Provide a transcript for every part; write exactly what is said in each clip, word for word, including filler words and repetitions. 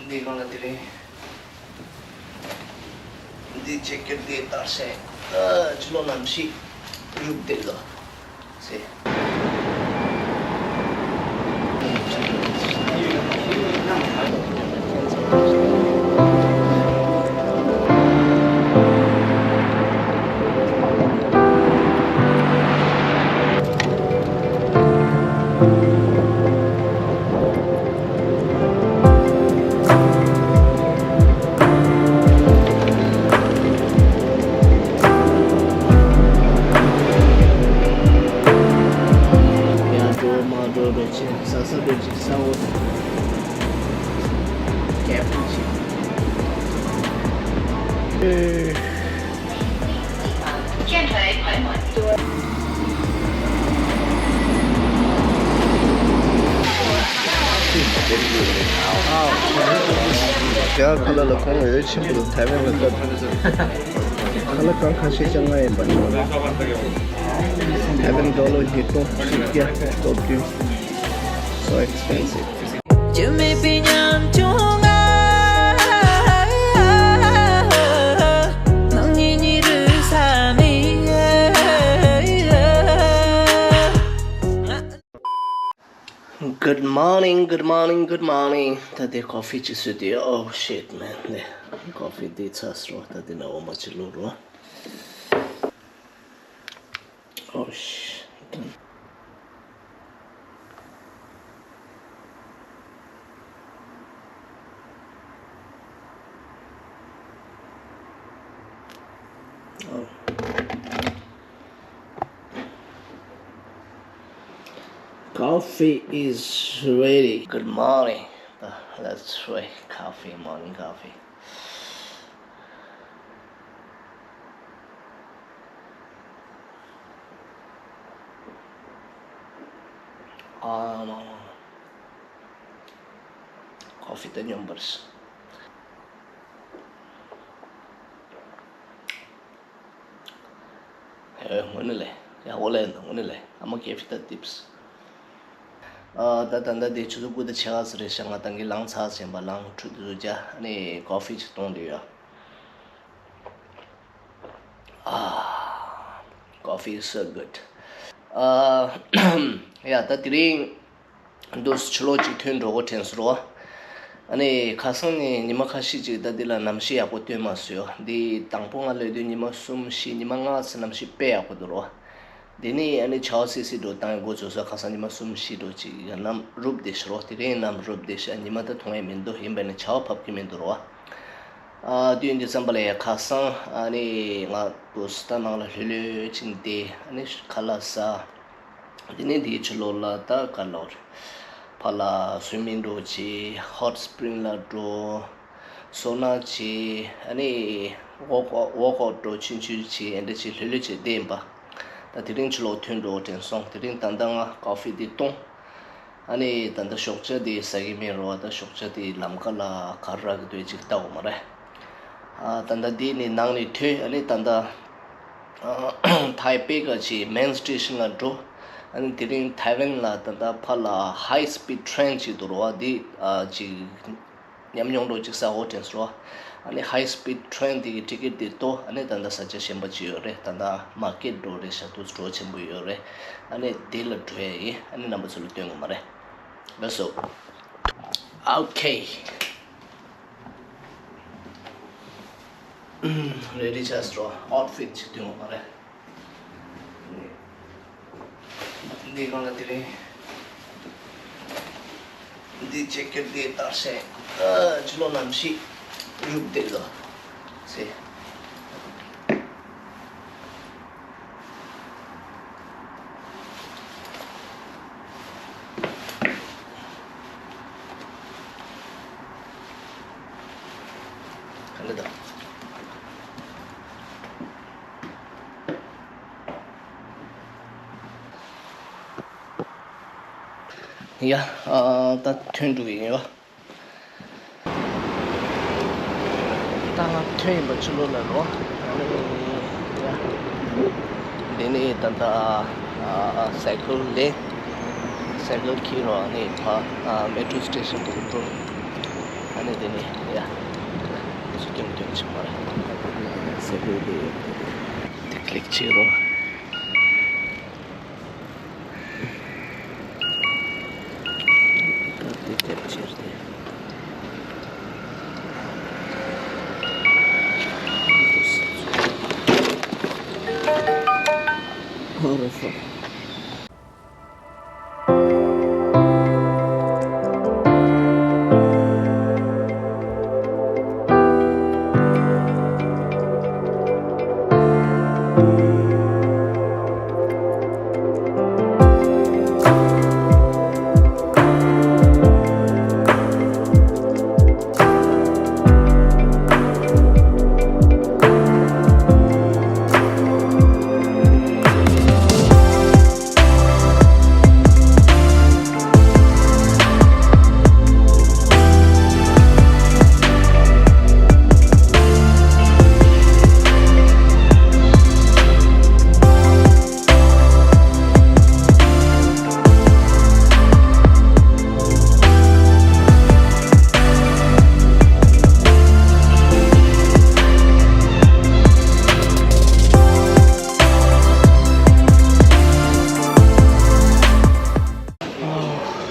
འདི་གང་ལ་དེ་རིང་། འདི་ཇེ་ཀེཊ་འདི་སྟར་སེ། ཨ་ཕྱི་ལོགས་གནམ་གཤིས་རུབ་བསྡད་ལོ། སེ། ཡར་འགྲོ་མར་འགྲོ་འགྲོ་ཆེ་ས་ས་འགྲོ་ཅིག་ས་འོ། ཀེབ་ཅིག་ཡ་ཁ་ལག་ལ་གོང་འོས་ཆེན་པོ་ཐའེ་ཝན་ལ་བཏབ། ཁ་ལག་གང་ཁ་ཤས་ཅང་ང་ཡིན་པ་ཆོག་ཐའེ་ཝན་ཌོ་ལར་ཉིས་སྟོང་བཅུ་བརྒྱ་སྟོབས་རྒྱུ། So expensive. རྒྱུ་མེད་པའི་ཉམ་ཆུང་ང་། ནང་ཉིད་ཉིད་རུ་ས་མེད། Good morning, good morning, good morning. ད་དེ་ཀོ་ཕི་ཅིག་བཟོས་ཏེ། Oh shit, man. ནས་ཀོ་ཕི་དེ་ཚ་སོ། ད་དེ་ན་འོ་མ་ཅིག་བླུགས་རོགས། Oh shit. Oh. Coffee is ready. Good morning. Uh, let's try coffee, morning coffee. ཨ་མ་མ། ཀོ་ཕི་ད་སྙོམས་པར། ཨེ། དངོས་གནས་ལས་ཡག་པོ་ལས་འདུག་དངོས་གནས་ལས། ཨ་མ་ཀེ་ཕི་ད་ཏིབས། ཨ་ད་ད་ད་དེ་ཆུ་ཚོད་དགུ་དང་ཕྱེད་ཀ་ཙམ་རེད་ཤག་ང་ད་གིན་ལངས་ཚར་ཟིན་པ། ལངས་ཁྲུས་དུ་བྱ། ཨ་ནི་ཀོ་ཕི་ཅིག་བཏུང་དུས་ཡ། Ah, coffee is so good. Uh, yeah, ད་དེ་རིང་འདུག་ཕྱི་ལོགས་ཅིག་ཐོན་འགྲོ་གོ་དྲན་སོང་རོ། ཨ་ནི་ཁ་སང་ནས་ཉི་མ་ཁ་ཤས་ཅིག་ད་འདི་ལ་གནམ་གཤིས་ཡག་པོ་སྟོན་མ་སོང་ཡོ། འདི་དང་པོ་ང་སླེབས་དུས་ཉི་མ་གསུམ་བཞི་ཉི་མ་ལྔ་ཙམ་གནམ་གཤིས་དཔེ་ཡག་པོ་འདུག་རོ། དེ་ནས་ཨ་ནི་ཆར་པ་སིལ་སིལ་འགྲོ་བཏང་ཡོད་འགོ་ཚུགས་སོ། ཁ་སང་ཉི་མ་གསུམ་བཞི་འགྲོ་ཅིག་གནམ་རུབ་བསྡད་ཤག་རོ། དེ་རིང་གནམ་རུབ་བསྡད་ཤག་ཉི་མ་ད་ཐུང་ཡས་མི་འདུག་ཡིན་པ་ནི་ཆར་པ་བབས་ཀྱི་མི་འདུག་རོ། ཨ་དུས་འདི་ཙམ་པ་ལ་ཡ་ཁ་སང་ཨ་ནི་ང་དུ་སི་ད་ནང་ལ་ལྷོད་ལྷོད་ཅིག་བསྡད། ཨ་ནི་ཁ་ལག་ཟ། དེ་ནས་དེའི་ཕྱི་ལོགས་ལ་ད་ག་ལོར་ཕར་ལ་སུའི་མིང་འགྲོ་བྱས། ཧོཊ་སི་པི་རིང་ལ་འགྲོ། སོ་ན་བྱས། ཨ་ནི་ཝོག་ཨའུ་ཝོག་ཨའུཊ་འགྲོ། ཆུན་ཆུན་བྱས། ཨེ་འདྲ་བྱས་ལྷོད་ལྷོད་བྱས་བསྡད་ཡིན་པ། ད་དེ་རིང་ཕྱི་ལོགས་ཐོན་འགྲོ་དྲན་སོང་། དེ་རིང་ད་ལྟ་ང་ཀོ་ཕི་འདི་བཏུང་། ཨ་ནི་ད་ལྟ་ཞོགས་ཇ་དེ་ཟ་གི་མེད་རོ། ད་ཞོགས་ཇ་དེ་ལམ་ཁ་ལ་ག་རེ་རག་གི་འདུག་ཅིག་ལྟ་དགོས་མ་རེད། ཨ་ད་ལྟ་འདི་ནི་ནང་ནས་ཐོན། ཨ་ནི་ད་ལྟ་ཨ་ཐའེ་པེ་ག་ཅིག་མེན་སི་ཊེ་ཤན་ལ་འགྲོ། ཨ་ནི་དེ་རིང་ཐའེ་ཝན་ལ་ད་ལྟ་ཕར་ལ་ཧའི་སི་པི་ཌི་ཊེ་རེན་ཅིག་འདུག་རོ། འདི་ཨ་ཅིག་ཉམས་མྱོང་འདྲ་ཅིག་ཟ་འོ་དྲན་སོང་། ཨ་ནི་ཧའི་སི་པི་ཌི་ཊེ་རེན་དེ་གི་ཊི་ཀེ་ཊི་དེ་ལྟོས། ཨ་ནི་ད་ལྟ་ས་ཆ་གཞན་པ་ཅིག་ཡོད་རེད། ད་ལྟ་མར་ཀེ་ཊི་འགྲོ་རེད་ཤག་ཏུ་སི་ཊོར་ཆེན་པོ་ཡོད་རེད། ཨ་ནི་དེ་ལ་འགྲོ་ཡ་ཡིན། ཨ་ནི་རྣམ་པ་ཚོ་ལ་སྟོན་དགོས་མ་རེད། That's all. Okay. རེ་ཌི་ཆགས་སོང་། ཨའུཊ་ཕིཊ་ཅིག་སྟོན་དགོས་མ་རེད། འདི་གང་ལ་དེ་རིང་། འདི་ཇེ་ཀེཊ་འདི་སྟར་སེ། ཨ་ཕྱི་ལོགས་གནམ་གཤིས་རུབ་བསྡད་ལོ། སེ། ག་འདྲ་དང་། ཡ། ཨ་ད་ཐོན་འགྲོ་གི་ཡིན་ཡོ། ད་ང་ཐོན་ཡིན་པ་ཕྱི་ལོགས་ལ་རོ། ཨ་ནི་ཡ། འདི་ནི་ད་ལྟ་ཨ་སའི་ཀལ་ལེན། སའི་ཀལ་འཁྱེར་རོ། ཨ་ནི་ཕ་ཨ་མེ་ཊྲོ་སི་ཊེ་ཤན་དུ་འགྲོ། ནས་དེ་ནས་ཡ། ཚུར་སྐྱོང་སྐྱོང་ཆུ་མ་ར། ཟེར་དགོས་ཀྱི་ཡོད། དེ་ཀླིག་བྱེད་རོགས། དེ་ཀར་དེ་ཀར་བྱེད་དེ། ཧོ་རེ་ཧོ།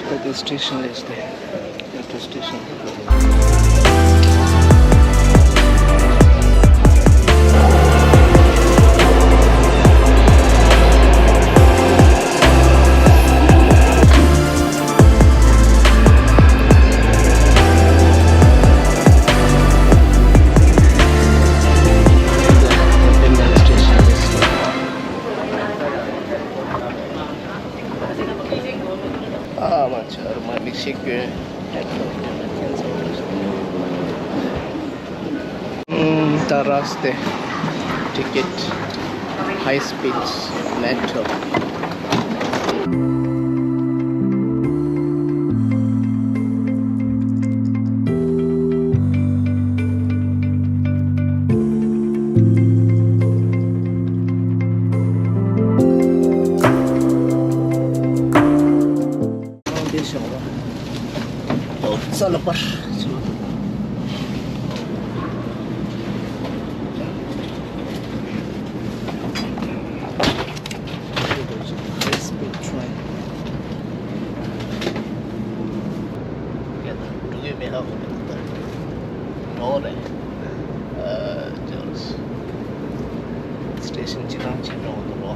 ད་ལྟ་སི་ཊེ་ཤན་སླེབས་ཏེ། མེ་ཊོ་སི་ཊེ་ཤན། ཨ་མ་ཆར་མ་མིག་ཤེལ་གྱོན། ད་རགས་ཏེ་ཊི་ཀེ་ཊི། High speed metro. འདི་བཞག་པ། ཨོ་ས་ལ་པར། High speed train. འགྲོ་གི་མེད་ཧ་གོ་གི་འདུག་ད། འགྲོ་རེད། ཨ། ཅོག་སི་ཊེ་ཤན་སྤྱི་བཏང་ཕྱིན་འགྲོ་གི་འདུག་ལོ།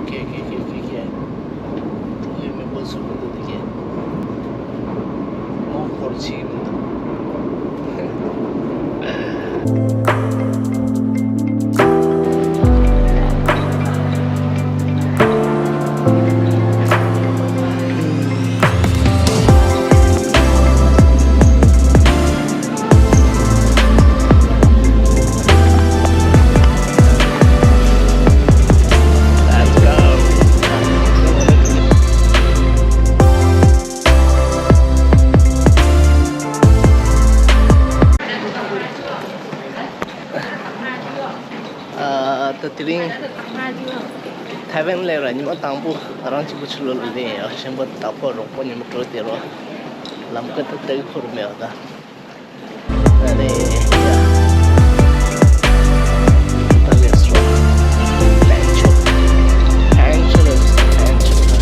ཁེ་ཁེ་ཁེ་ཁེ་ཁེ། འགྲོ་གི་མེད་པ་བཟོ་གི་འདུག་དེ་གས། མོ་འཁོར་ཕྱིན་མི་འདུག་ཨ། ད་དེ་རིང་ཐའེ་ཝན་སླེབས་ར་ཉི་མ་དང་པོ་རང་གཅིག་པུ་ཕྱི་ལོགས་ལ་སླེབས་ཡོད། གཞན་པ་བདག་པོ་རོགས་པོ་ཉི་མ་འགྲོ་དེ་རོ། ལམ་ཀ་ད་ལྟ་གི་འཁོར་མེད་པ་ད། ད་ནི་ཡ། ད་ལེགས་རོ། ལན་ཆོ། ལན་ཆོ་ལ། ལན་ཆོ་ལ།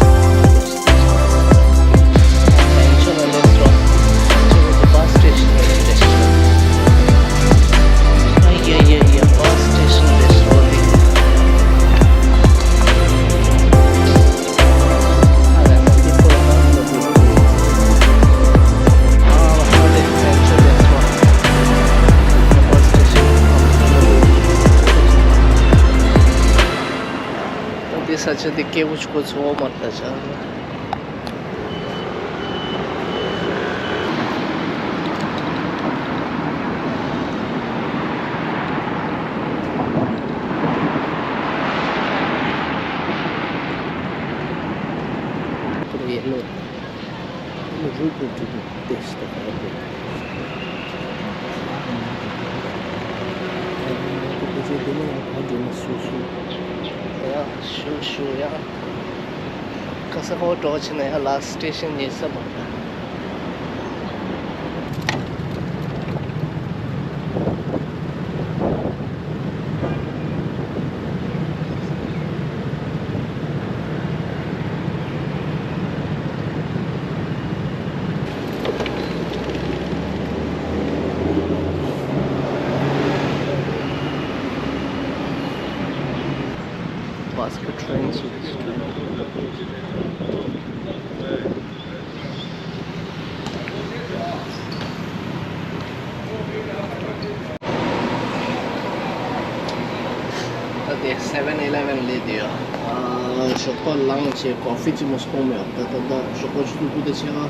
འདི་ས་ཆ་འདི་སྐྱིད་པོ་ཆུ་ཚོད་འོ་མ་ལྟ་ཆགས། ཡ། ཤུ་ཤུ་ཡ། ཁ་ས་ཧོ་འགྲོ་ཕྱིན་ན་ཡ་ལ་སི་ཊེ་ཤན་ཉེ་ས་མ་རེད། སེ་བེན་ཨི་ལེ་བེན་སླེབས་བསྡད་ཡོད། ཨ། ཞོགས་པ་ལངས་བྱས་ཀོ་ཕི་ཅིག་མ་གཏོང་མེད། ད་ད་ད་ཞོགས་པ་ཆུ་ཚོད་དགུ་དང་ཕྱེད་ཀ་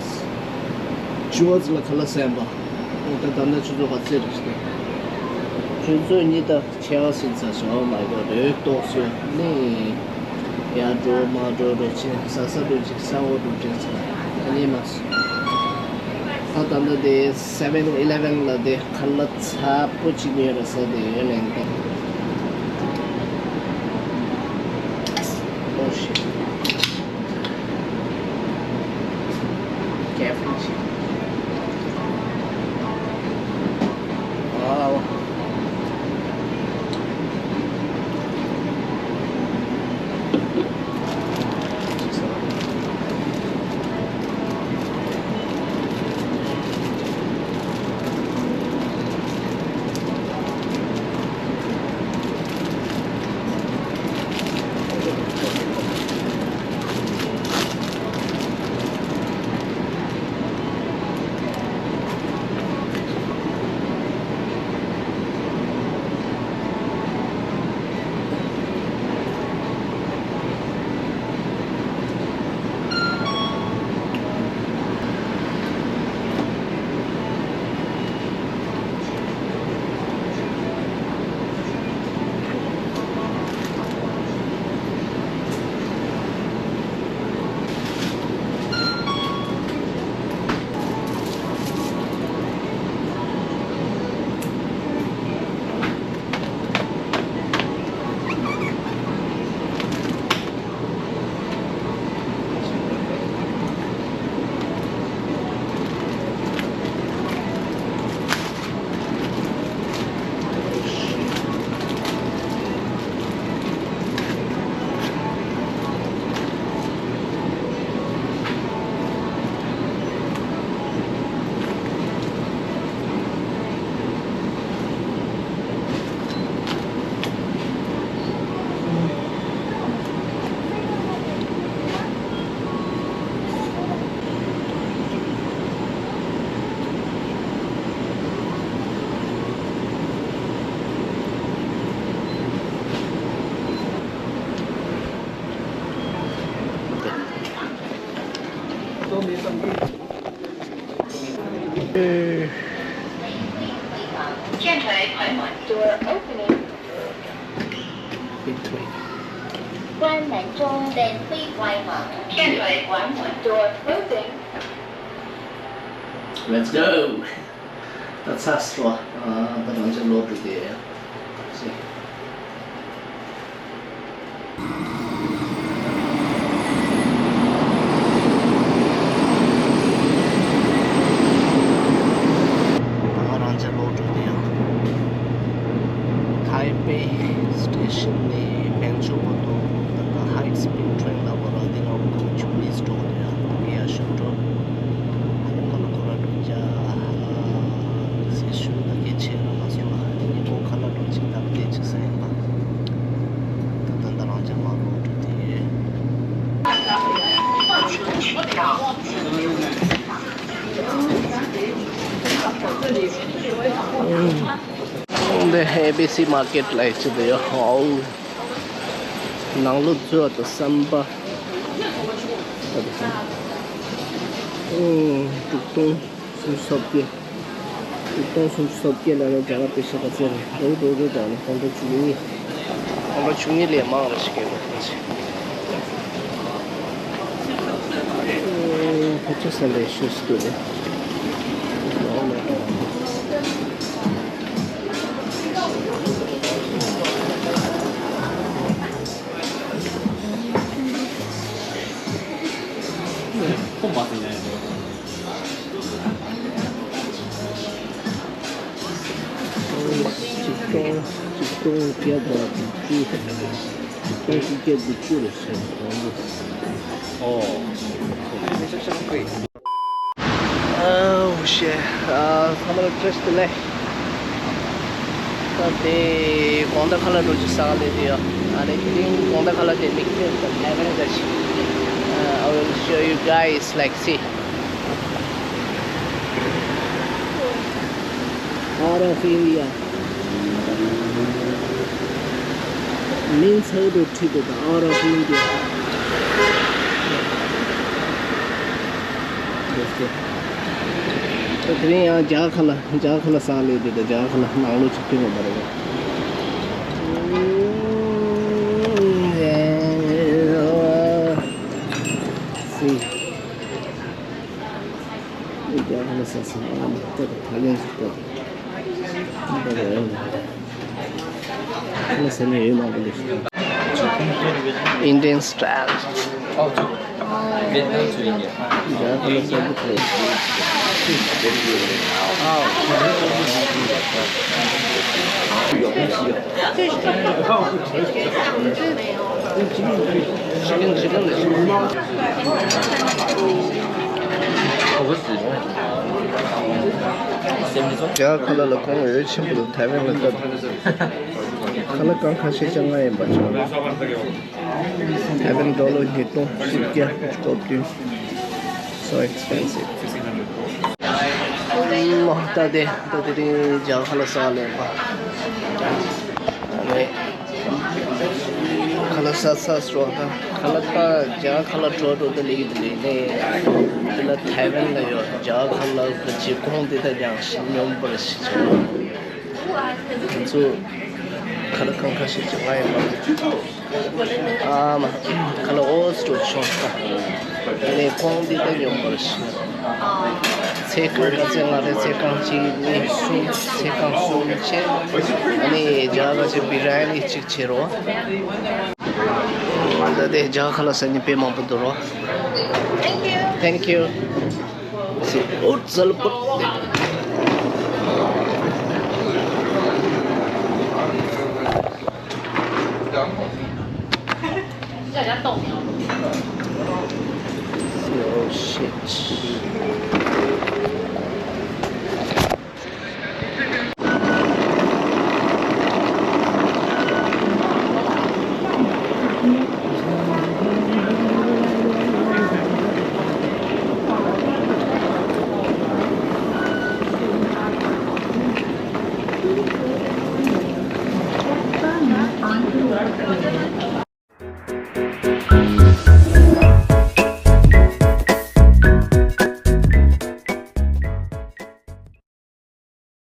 བཅུ་པ་ཙམ་ལ་ཁ་ལག་ཟས་པ། ད་ད་ད་ཆུ་ཚོད་ག་ཚོད་རེད། ཆུ་ཚོད་གཉིས་དང་ཕྱེད་ཀ་ཟིན་ཚར་སོང་། Oh my God, རེད་ཏོག་ཙམ་ནི་ཡར་འགྲོ་མར་འགྲོ་འགྲོ་བྱས། ཟ་ས་འགྲོ་བྱས། ཟ་འོ་འགྲོ་བྱས་ཚར། ཨ་ནི་མ་སོང་། ད་ད་ད་དེ་སེ་བེན་ཨི་ལེ་བེན་ལ་དེ་ཁ་ལག་ཚ་པོ་ཅིག་ཉོས་ར་ཟ་དེ་ཡོད་ནས་ད། Oh shit. Caffeine shake. Wow. Door opening. 关门中，电梯关门。电梯关门。Door closing. Let's go. ད་ཚར་སོང་། ཨ། ད་རང་ཅག་ལོག་འགྲོ་གི་ཡིན། ད་ང་རང་ཅག་ལོག་འགྲོ་གི་ཡིན། ཐའེ་པེ་སི་ཊེ་ཤན་ནས་བེང་ཆུ་བར་དུ་ད་ལྟ་ཧའི་སི་པིཌ་ཊེན་ལ་བོ་ར་འདི་ནང་ཁོང་ཆུ་མིས་འགྲོ་གི་ཡོད། ཡ་ཤུ་འགྲོ། ཁོ་ལ་ཁོ་ར་འགྲོ་རྒྱ་ཟེར་ཞུ་ད་གལ་ཆེ་ར་མ་སོང་ལ། ཉིན་མོ་ཁ་ལག་འགྲོ་ཅིག་ད་བལྟས་ཅིག་ཟེར་ཡིན་པ། ད་ད་ལྟ་རང་ཅག་མ་ལོག་འགྲོ་དེ་ཡོད། འདི་ཨེ་བི་སི་མར་ཀེཊ་ལ་ཡི་ཆུ་དེ་ཡོད། ཧའོ། ནང་ལོགས་འཛུལ་བ་དང་བསམ་པ། ཨོ། དྲུག་སྟོང་སུམ་ཅུ་སོ་བརྒྱད། དྲུག་སྟོང་སུམ་ཅུ་སོ་བརྒྱད་ལ་ནི་རྒྱ་གར་པེ་ཤ་ག་ཚད་རེད། རེད་རེད་རེད། ད་ནི་སྟོང་ཕྲག་བཅུ་གཉིས། སྟོང་ཕྲག་བཅུ་གཉིས་ལས་མང་རེད་ཤག་གི་ཁོ་ཚོ། ཨོ། ཕལ་ཆེར་ས་ལས་ཤོར་སྲིད་འདུག་རེད། ཆིག་སྟོང་ཆིག་སྟོང་བརྒྱ་དང་བཅུ། ཆིག་སྟོང་བཅུ་བརྒྱ་དགུ་བཅུ་རེད་ཟེར་གོང་དུ། ཨོ། Oh shit. ཨ། ཚང་མ་ལ་བཀྲ་ཤིས་བདེ་ལེགས། ད་དེ་དགོང་དག་ཁ་ལག་འགྲོ་རྒྱུ་ཟ་ག་སླེབས་ཡོད། ཨ་ནི་དེ་རིང་དགོང་དག་ཁ་ལག་དེ་མིག་དཔེ་དང་ལེ་བན་འདྲ་ཞིག I will show you guys, like, see. Out of India. Means how to treat the out of India. ད་དེ་རིང་ཡང་རྒྱ་གར་ལ་རྒྱ་གར་ལ་ཟ་ལས་དེ་ད་རྒྱ་གར་ལ་ནང་ལོགས་ཅིག་ཐོན་ཡོང་པ་རེད། See. རྒྱ་གར་ལ་ཟ་ཟ་ཨ་ནི་ད་ད་ལན་ཞིག་ད་ད་ད་ད་ལ་ཟ་ནས་ཡོད་མང་པོ་འདུག Indian style. རྒྱ་གར་ལ་ཟ་གི་ད། Chicken, chicken is རྒྱ་གར་ལ་གོང་འོས་ཆེན་པོ་ཐའེ་ཝན་ལ་བཏབ། ཁ་ལག་རྐང་ཁ་ཤས་ཅང་ང་ཡིན་པ་བྱུང་། ཐའེ་ཝན་ཌོ་ལར་ཉིས་སྟོང་བཞི་བརྒྱ་དགུ་བཅུ་གོ་བདུན། So expensive. ད་དེ་ད་དེ་རིང་རྒྱ་གར་ལ་ཟ་ལེན་པ། ཨ་ནི། ཁ་ལག་ཟ་ས་སོགས་དང་ཁ་ལག་པ་རྒྱ་ཁ་ལག་འགྲོ་འགྲོ་དུ་ལེགས་དུ་ལེགས་ནས་དེ་ལ་ཐའེ་ཝན་ལ་ཡོད་རྒྱ་ཁ་ལག་གི་རྗེས་གོང་དེ་དག་ཀྱང་ཞིག་སྙོམས་པར་ཞིག་བྱུང་། ཁོ་ཚོ་ཁ་ལག་གང་ཁ་ཤས་ཀྱི་ང་ཡིན་པ། ཨ་མ། ཁ་ལག་ཨོ་སི་ཏོ་ཆུང་ས། ནས་གོང་འདི་ལྟར་ཡོང་བར་ཞུ། ཚེ་གང་གི་ཚེ་ང་རེ་ཚེ་གང་གཅིག་གཉིས་གསུམ་ཚེ་གང་གསུམ་བྱས། ཨ་ནི་རྒྱ་གར་གྱི་བི་ར་ནི་གཅིག་བྱེད་རོགས། ང་ད་ལྟའི་རྒྱ་གར་ལ་ཟ་ནི་དཔེ་མང་པོ་འདུག་རོགས། Thank you. Thank you. See, oh, it's all put. Oh shit.